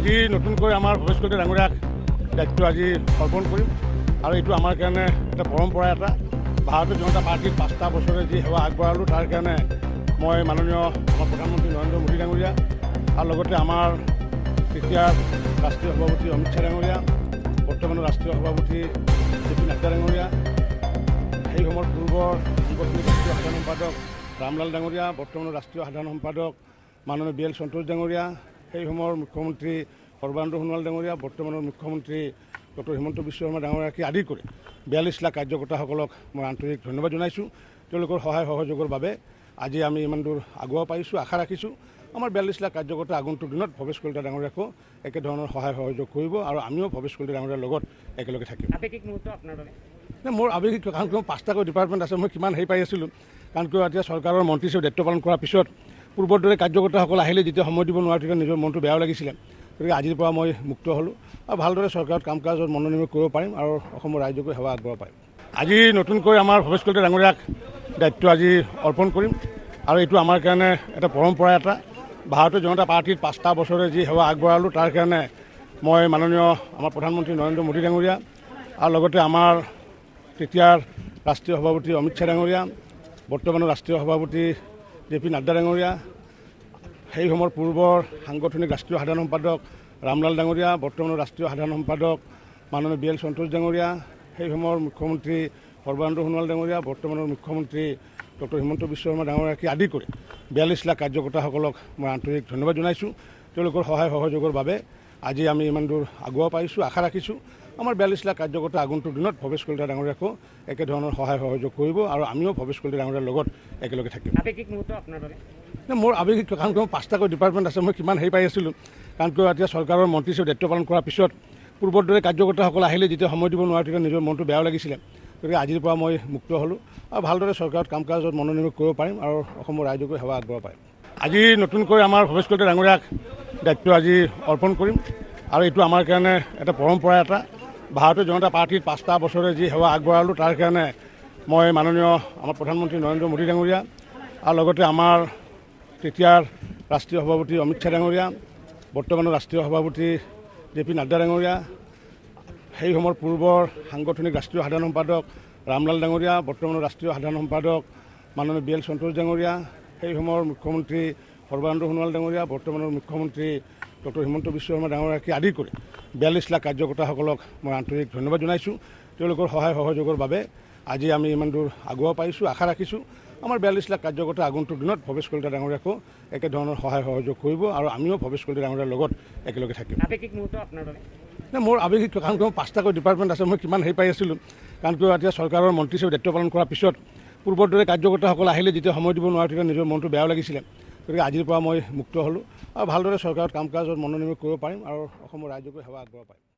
আজি নতুনকৈ আমাৰ ভৱেশ কলিতা ডাঙৰীয়াক দায়িত্ব আজি অৰ্পণ কৰিম আৰু এইটো আমাৰ কাৰণে এটা পৰম্পৰা। এটা ভাৰতীয় জনতা পাৰ্টীত 5টা বছৰে যি সেৱা আগবঢ়ালোঁ, তাৰ কাৰণে মই মাননীয় আমাৰ প্ৰধানমন্ত্ৰী নৰেন্দ্ৰ মোদী ডাঙৰীয়া আৰু লগতে আমাৰ তেতিয়াৰ ৰাষ্ট্ৰীয় সভাপতি অমিত শ্বাহ ডাঙৰীয়া, বৰ্তমানৰ ৰাষ্ট্ৰীয় সভাপতি জে পি নাড্ডা ডাঙৰীয়া, সেই সময়ৰ পূৰ্বৰ সাংগঠনিক ৰাষ্ট্ৰীয় সাধাৰণ সম্পাদক ৰামলাল ডাঙৰীয়া, বৰ্তমানৰ ৰাষ্ট্ৰীয় সাধাৰণ সম্পাদক মাননীয় বি এল সন্তোষ ডাঙৰীয়া, সেই সময়ৰ মুখ্যমন্ত্ৰী সৰ্বানন্দ সোণোৱাল ডাঙৰীয়া, বৰ্তমানৰ মুখ্যমন্ত্ৰী ডক্টৰ হিমন্ত বিশ্ব শৰ্মা ডাঙৰীয়াকে আদি কৰি 42 লাখ কাৰ্যকৰ্তাসকলক মই আন্তৰিক ধন্যবাদ জনাইছোঁ। তেওঁলোকৰ সহায় সহযোগৰ বাবে আজি আমি ইমান দূৰ আগুৱাব পাৰিছোঁ। আশা ৰাখিছোঁ আমাৰ 42 লাখ কাৰ্যকৰ্তা আগন্তুক দিনত ভৱেশ কলিতা ডাঙৰীয়াকো একেধৰণৰ সহায় সহযোগ কৰিব আৰু আমিও ভৱেশ কলিতা ডাঙৰীয়াৰ লগত একেলগে থাকিম। আৱেগিক মুহূৰ্ত আপোনাৰ বাবে? মোৰ আৱেগিক, কাৰণ কিয় 5টাকৈ ডিপাৰ্টমেণ্ট আছে, মই কিমান হেৰি পাই আছিলোঁ। কাৰণ কিয় এতিয়া চৰকাৰৰ মন্ত্ৰী হিচাপে দায়িত্ব পালন কৰাৰ পিছত পূৰ্বৰ দৰে কাৰ্যকৰ্তাসকল আহিলে যেতিয়া সময় দিব নোৱাৰোঁ, তেতিয়া নিজৰ মনটো বেয়াও লাগিছিলে। গতিকে আজিৰ পৰা মই মুক্ত হ'লোঁ আৰু ভালদৰে চৰকাৰত কাম কাজত মনোনিৱেশ কৰিব পাৰিম আৰু অসমৰ ৰাইজকো সেৱা আগবঢ়াব পাৰিম। আজি নতুনকৈ আমাৰ ভৱেশ কলিতা ডাঙৰীয়াক দায়িত্ব আজি অৰ্পণ কৰিম আৰু এইটো আমাৰ কাৰণে এটা পৰম্পৰা। এটা ভাৰতীয় জনতা পাৰ্টীত 5টা বছৰে যি সেৱা আগবঢ়ালোঁ, তাৰ কাৰণে মই মাননীয় আমাৰ প্ৰধানমন্ত্ৰী নৰেন্দ্ৰ মোদী ডাঙৰীয়া আৰু লগতে আমাৰ তেতিয়াৰ ৰাষ্ট্ৰীয় সভাপতি অমিত শ্বাহ ডাঙৰীয়া, বৰ্তমানৰ ৰাষ্ট্ৰীয় সভাপতি জে পি নাড্ডা ডাঙৰীয়া, সেই সময়ৰ পূৰ্বৰ সাংগঠনিক ৰাষ্ট্ৰীয় সাধাৰণ সম্পাদক ৰামলাল ডাঙৰীয়া, বৰ্তমানৰ ৰাষ্ট্ৰীয় সাধাৰণ সম্পাদক মাননীয় বি এল সন্তোষ ডাঙৰীয়া, সেই সময়ৰ মুখ্যমন্ত্ৰী সৰ্বানন্দ সোণোৱাল ডাঙৰীয়া, বৰ্তমানৰ মুখ্যমন্ত্ৰী ডক্টৰ হিমন্ত বিশ্ব শৰ্মা ডাঙৰীয়াকে আদি কৰি 42 লাখ কাৰ্যকৰ্তাসকলক মই আন্তৰিক ধন্যবাদ জনাইছোঁ। তেওঁলোকৰ সহায় সহযোগৰ বাবে আজি আমি ইমান দূৰ আগুৱাব পাৰিছোঁ। আশা ৰাখিছোঁ আমাৰ 42 লাখ কাৰ্যকৰ্তা আগন্তুক দিনত ভৱেশ কলিতা ডাঙৰীয়াকো একেধৰণৰ সহায় সহযোগ কৰিব আৰু আমিও ভৱেশ কলিতা ডাঙৰীয়াৰ লগত একেলগে থাকিম। আৱেগিক মুহূৰ্ত আপোনাৰ বাবে? মোৰ আৱেগিক, কাৰণ কিয় 5টাকৈ ডিপাৰ্টমেণ্ট আছে, মই কিমান হেৰি পাই আছিলোঁ। কাৰণ কিয় এতিয়া চৰকাৰৰ মন্ত্ৰী হিচাপে দায়িত্ব পালন কৰাৰ পিছত পূৰ্বৰ দৰে কাৰ্যকৰ্তাসকল আহিলে যেতিয়া সময় দিব নোৱাৰোঁ, তেতিয়া নিজৰ মনটো বেয়াও লাগিছিলে। গতিকে আজিৰ পৰা মই মুক্ত হ'লোঁ আৰু ভালদৰে চৰকাৰত কাম কাজত মনোনিৱেশ কৰিব পাৰিম আৰু অসমৰ ৰাইজকো সেৱা আগবঢ়াব পাৰিম। আজি নতুনকৈ আমাৰ ভৱেশ কলিতা ডাঙৰীয়াক দায়িত্ব আজি অৰ্পণ কৰিম আৰু এইটো আমাৰ কাৰণে এটা পৰম্পৰা। এটা ভাৰতীয় জনতা পাৰ্টীত 5টা বছৰে যি সেৱা আগবঢ়ালোঁ, তাৰ কাৰণে মই মাননীয় আমাৰ প্ৰধানমন্ত্ৰী নৰেন্দ্ৰ মোদী ডাঙৰীয়া আৰু লগতে আমাৰ তেতিয়াৰ ৰাষ্ট্ৰীয় সভাপতি অমিত শ্বাহ ডাঙৰীয়া, বৰ্তমানৰ ৰাষ্ট্ৰীয় সভাপতি জে পি নাড্ডা ডাঙৰীয়া, সেই সময়ৰ পূৰ্বৰ সাংগঠনিক ৰাষ্ট্ৰীয় সাধাৰণ সম্পাদক ৰামলাল ডাঙৰীয়া, বৰ্তমানৰ ৰাষ্ট্ৰীয় সাধাৰণ সম্পাদক মাননীয় বি এল সন্তোষ ডাঙৰীয়া, সেই সময়ৰ মুখ্যমন্ত্ৰী সৰ্বানন্দ সোণোৱাল ডাঙৰীয়া, বৰ্তমানৰ মুখ্যমন্ত্ৰী ডক্টৰ হিমন্ত বিশ্ব শৰ্মা ডাঙৰীয়াকে আদি কৰি 42 লাখ কাৰ্যকৰ্তাসকলক মই আন্তৰিক ধন্যবাদ জনাইছোঁ। তেওঁলোকৰ সহায় সহযোগৰ বাবে আজি আমি ইমান দূৰ আগুৱাব পাৰিছোঁ। আশা ৰাখিছোঁ আমাৰ 42 লাখ কাৰ্যকৰ্তা আগন্তুক দিনত ভৱেশ কলিতা ডাঙৰীয়াকো একেধৰণৰ সহায় সহযোগ কৰিব আৰু আমিও ভৱেশ কলিতা ডাঙৰীয়াৰ লগত একেলগে থাকিম। আৱেগিক মুহূৰ্ত আপোনাৰ বাবে? মোৰ আৱেগিক, কাৰণ কিয় 5টাকৈ ডিপাৰ্টমেণ্ট আছে, মই কিমান হেৰি পাই আছিলোঁ। কাৰণ কিয় এতিয়া চৰকাৰৰ মন্ত্ৰী হিচাপে দায়িত্ব পালন কৰাৰ পিছত পূৰ্বৰ দৰে কাৰ্যকৰ্তাসকল আহিলে যেতিয়া সময় দিব নোৱাৰোঁ, তেতিয়া নিজৰ মনটো বেয়াও লাগিছিলে। গতিকে আজিৰ পৰা মই মুক্ত হ'লোঁ আৰু ভালদৰে চৰকাৰত কাম কাজত মনোনিৱেশ কৰিব পাৰিম আৰু অসমৰ ৰাইজকো সেৱা আগবঢ়াব পাৰিম।